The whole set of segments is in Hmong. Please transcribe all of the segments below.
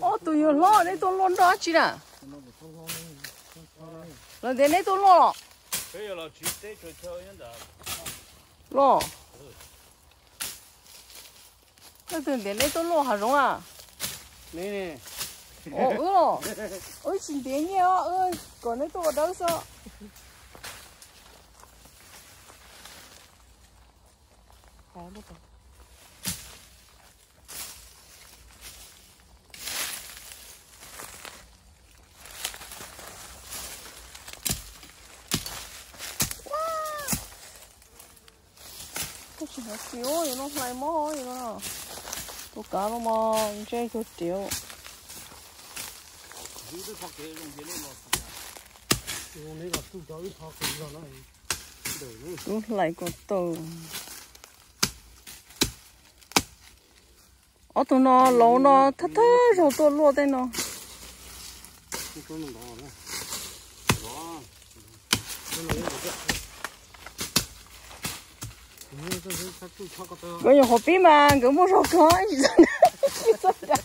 Ob tug yawg hlob, neb tuaj luaj nroj dab tsi na? Los ntiav neb tuaj luaj los? Los. Leej twg ntiav neb tuaj luaj hav zoov a? Wb los, wb tsis ntiav nyiaj os, wb kom neb tuaj ua dawb xwb. Koj tsis hais tias yuav no hlais mob yuav no. Tus kav no mas ntsej cuag riav. Lub hlais ko taw. Ob tug no laus no thawj thawj zaug tuaj luaj tej no. Nkawd nyuam qhuav pib mas nkawd muaj zog kawg, ib tsis txog na,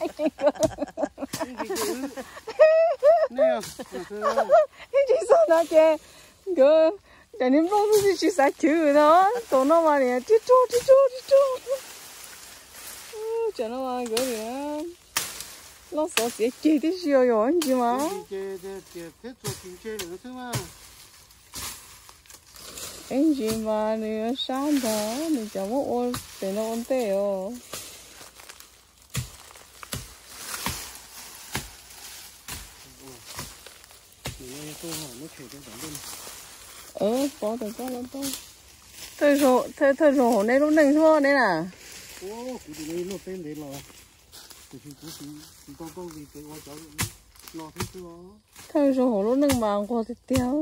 ib tsis txog na ces nkawd cov niag nplooj xwb tsis xav chwv no. Thaum no mas niam tib rog tib rog tib rog. Tsam no mas nkawd niam loj xov txiav ceg tib si os, yog ib ntsis mas. Ib ntsis mas nws sab ntag, nws cov muab ua pem no ua ntej os. Thawj zaug hauv nej lub neej xwb neb na. Thawj zaug hauv lub neej mas nquag tiag tiag.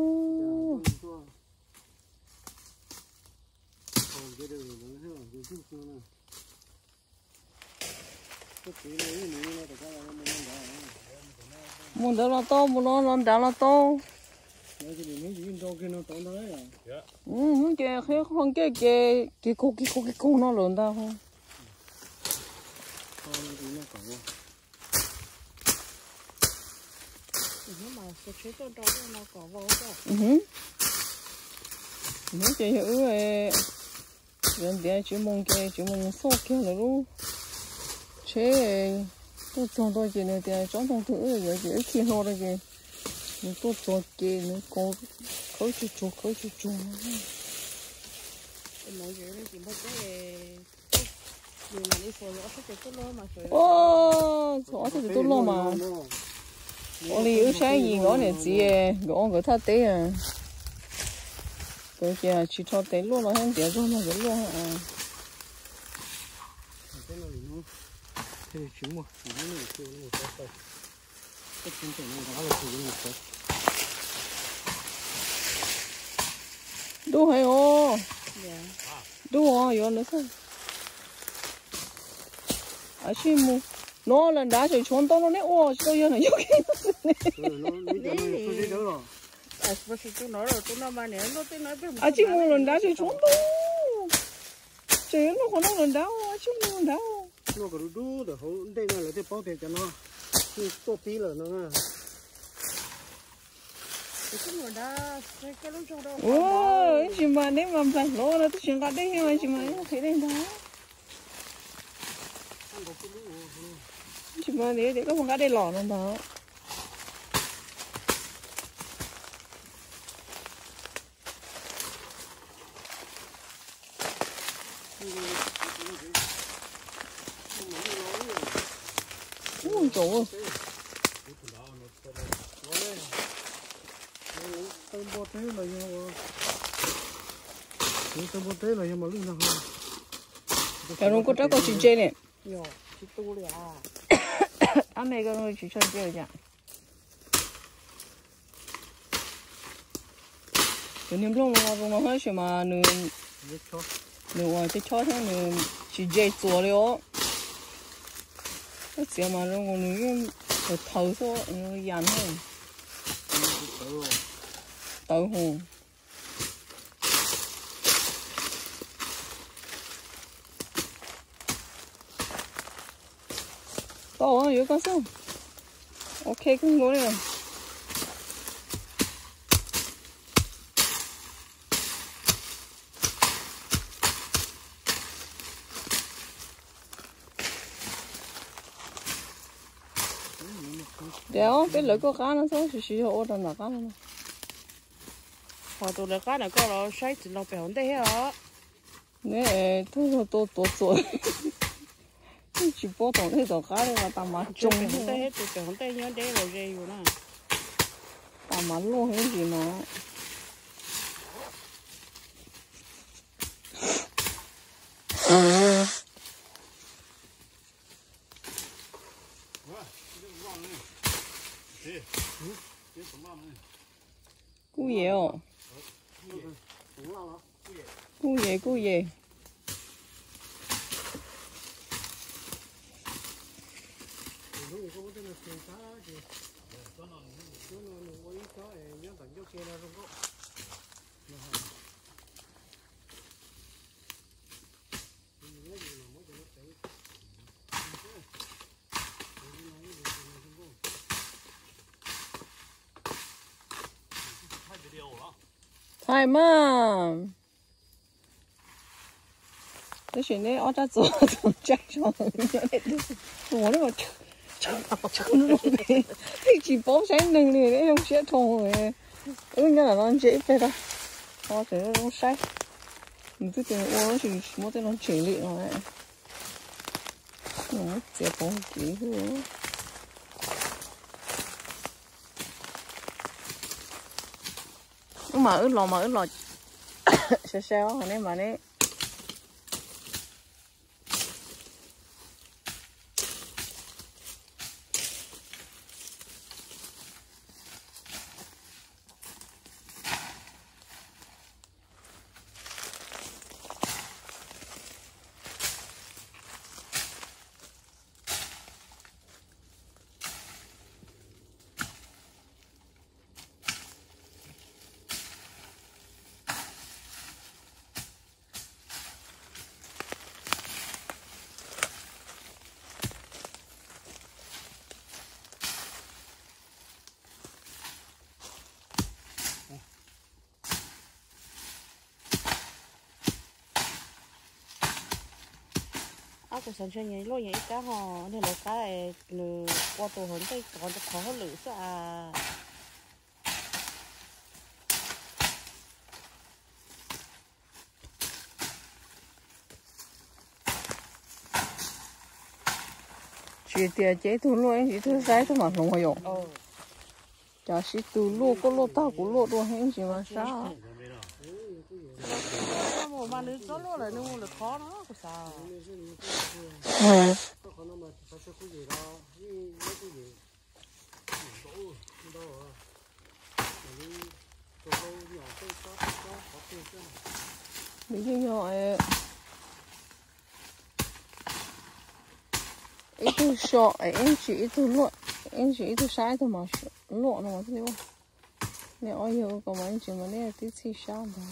Mus ntawd los tau, mus no los nrad los tau. Hnub ces qhib hlo nkej ces kis kaug kis kaug kis kaug no lawm ntag. Hnub ces yog wb yuav ntiav tsis mus ces tsis mus xauj kiag lawv lub tsheb. Tuaj txog ntua ces nws tias tsob ntoo twg wb yuav ces wb khi hlo rau ces nws tuaj txog ces nws khawb tsuag tsuag khawb tsuag tsuag. Txog ob sab tes tuaj luaj mas ua li wb saib yim nkawd ob niam txiv, nkawd ua nkawd thaj teb. Nkawd ces tsis rho tes luaj no thiab, ntiav zog no nkawd luaj. Dub heev os. Dub os, yuav lawv xwb. Ab tsis mus, no lawv nrad tseem tshuav ntau no neb ua tsis tau yog no yog. Ab tsis mus, lawv nrad tseem tshuav ntau. Tseem yuav noj qhov no lawv nrad, ab tsis mus lawv nrad. Noj kom dub dub ntawm hauv ntej no lawv thiaj paub tias cov no tuaj pib lawm no. Ua, ib tsis mas neb mas nplaig hlob no twb tsis nqa dej thiab mas tsis mas neb qhib dej ntag. Ib tsis mas neb tias koj puas nqa dej los no ntag. Ub, ntsaum. Cov zoo koj rab koj tsis ntse ne. Ab me ko tsis tshua ntse cas. Tus niag nplooj no zoo no tab sis mas nws, nws ua cov chob thiab nws tsis ntse txuas li os. Koj txiav mas zoo nkaus nws yeej tawv tawv xwb, yam no tawv hos. Tau, yuav koj xwb. Ok kawg nkaus li. Tias peb lawv koj qab no xwb, tsis tsis yog ua rau nram qab no. Ho tus lawv qab na koj los saib tsis los pem hauv ntej thiab os. Neb tuaj tuaj tuav txuas, tsis paub tom ntej tom qab li mas tas mas tsoo. Pem hauv ntej, tus pem hauv ntej nyob deb los ze yus na. Tas mas luaj ib ntsis mas. Kuj yem os. Kuj yem kuj yem. Thaij mas. Tab sis neb ob rab txuas txaus ntshai tso, ua tsis paub saib neeg li, zoo siab dhau. Wb nyob ntawm no ntsia ib pliag tso, tseem zoo saib. Nws twb tias ua tab sis muab tej no tseem li no. Muab txiav poov kev xwb. Wb mas wb los mas wb los sai sai os, nej mas nej. Ab, kuv xav ntshe nyias luaj nyias ib kab ho, niag lawv qab nws ua tus hauv ntej tov rau qhov hauj lwm xwb as. Tsis tias ces ib tug luaj ib tug saib ib tug mam hloov yom. Cas sib tw luaj, koj luaj tag kuv luaj dua heev ntsis mas sab. Nws yeej yog ib tug so, ib ntsis ib tug luaj, ib ntsis ib tug sab ib tug mas luaj no thiaj li ua. Nej ob yawg ua ko mas ib ntsis mas nej tib txhij sab ntag.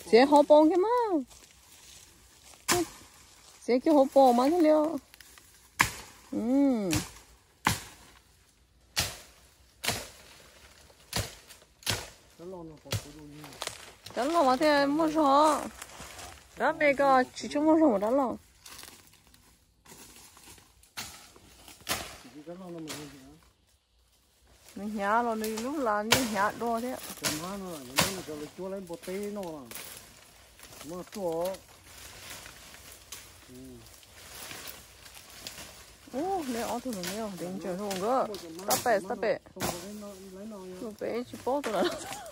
Txiav hauv paus kiag mas. Txiav kiag hauv paus mas thiaj li. Rab loj mas thiaj muaj zog. Rab me ko tsis tshua muaj zog mas rab loj. Nws hnyav los nws lub las niaj hnyav dua thiab. Ub, neb ob tug no neb dev ntsaws hauv nkawd. Tab pem tab pem. Tus pem tsis paub tus na,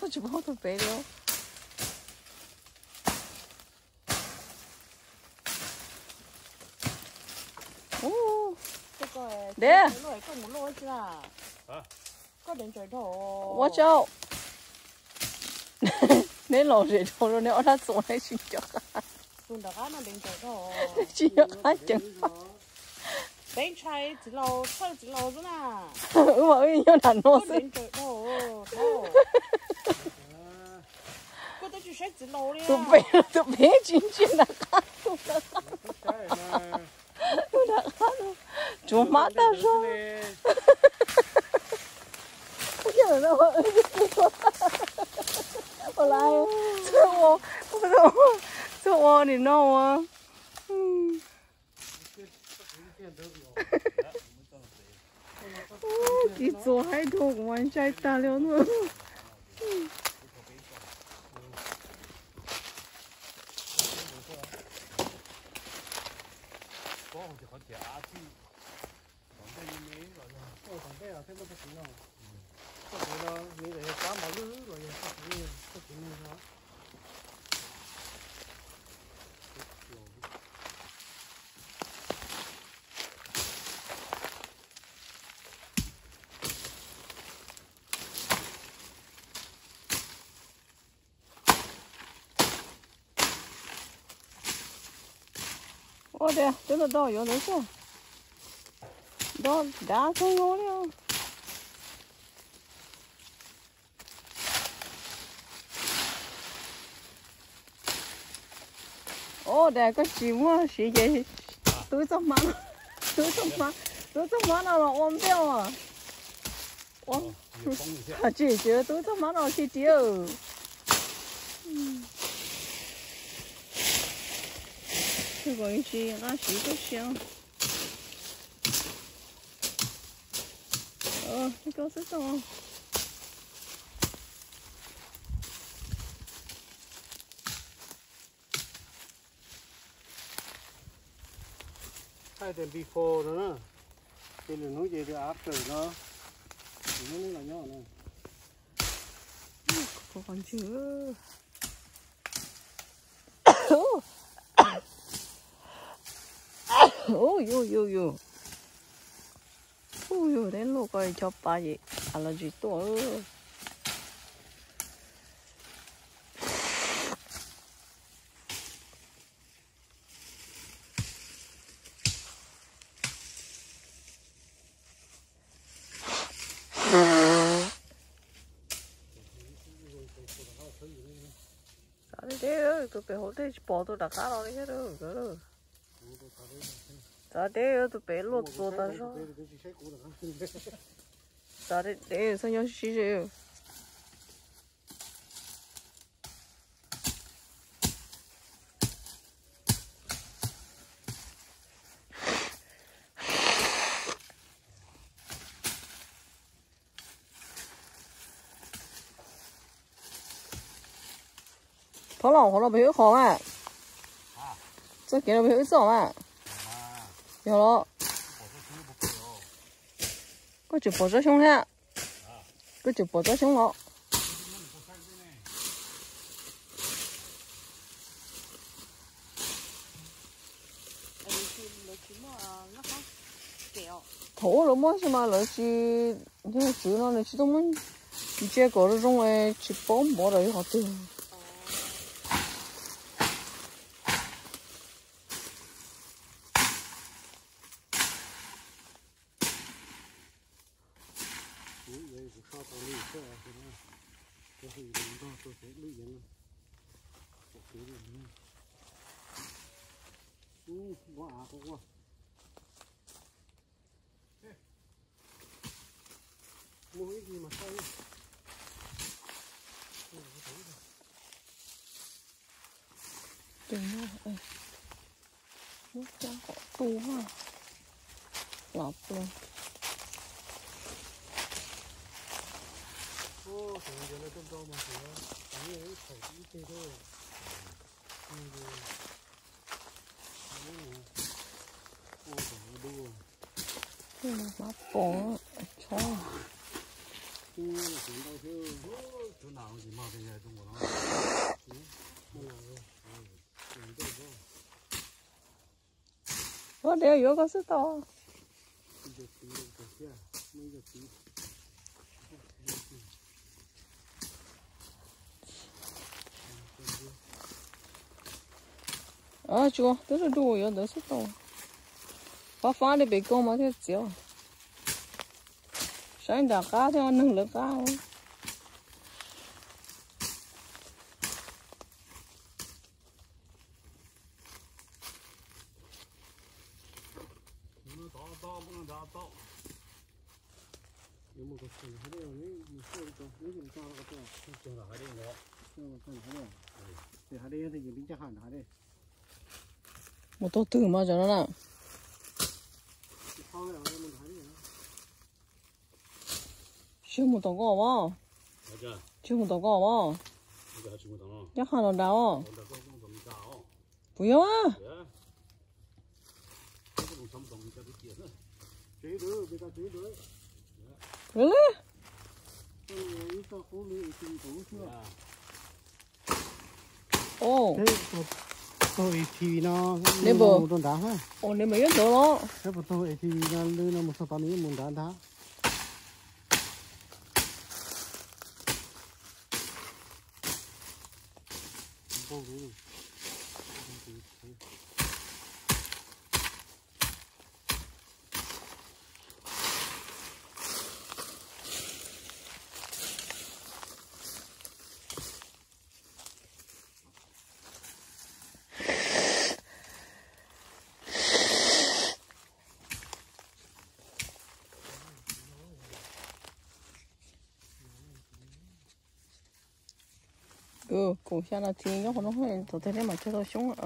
tsis paub tus pem li. Ub, dev. Watch out. Neb los zem dhau rau neb ob rab txuas neb tsis nco qab. Tsis nco qab ceev. Peb ntshai txiv laus, tshawj txiv laus xwb na. Wb mas wb nyob nram no xwb. Koj twb tsis saib txiv laus li. Tus pem, tus pem tsis ntsia nram qab. Nram qab tsuas hmab tag zog. Txhob ua, txhob ua nim no ua. Tsis txuas haib dhau kuv mas ntshai tag li os. Ua tias twb tau tau yuav ntawd xwb. Nto dav kawg nkaus li os. Ua tias koj tsis muaj siv ces tub txoj hmab, tub txoj hmab, tub txoj hmab no los ua npej os. Tsis tsis tub txoj hmab no khi tiag. Twb kom tsis nqa siv koj siab. Koj xwb tau. Hais tias before no na, ces lwm hnub ces tias after no, lwm hnub los nyob no. Ub, yus yus yus. Ub, yus teb luaj ko cov pas ces a los tsis tuaj. Txav deb deb, tus pem hauv tej tsis pom tus nram qab los li thiab. Txav deb, tus pem luaj txuas tas zog. Txav deb deb, txhob nyob sib ze. Thov los qhov no pem wb qhov mas. Txoj kev no pem wb txoj mas. Yog los. Koj tseem pom tsob xyoob thiab. Koj tseem pom tsob xyoob los. Thaum ub lawv muab xwb mas lawv tsis, niag txwv no nws tsis tau muab ntsia kom zoo zoo, tsis paub npaum li yog qhov twg. Ces muab cab kom tu ha. Los pla. Hmab pom tshab. Ua dej yuav koj xwb tau. Ua dej yuav koj xwb tau. Tsuas twb du du yuav ntawd xwb tau. Fab fab li pem koj mas thiaj txiav. Saib nram qab thiab neeg lawv qab. Mus tau twg mas cov no na. Tsis mus tom koj mas. Tsis mus tom koj mas. Nyob qhov no nrad os. Puas yog? Really? Ov, neighbor, mus rau nrad. Ov, neighbor, yuav ntawd los. Neighbor, taug A T V no lwm no mus txog tod nws yeej mus nrad ntag. Kaum xya nas this nyob qhov no, thaum twg nej mam cog tau xyoob.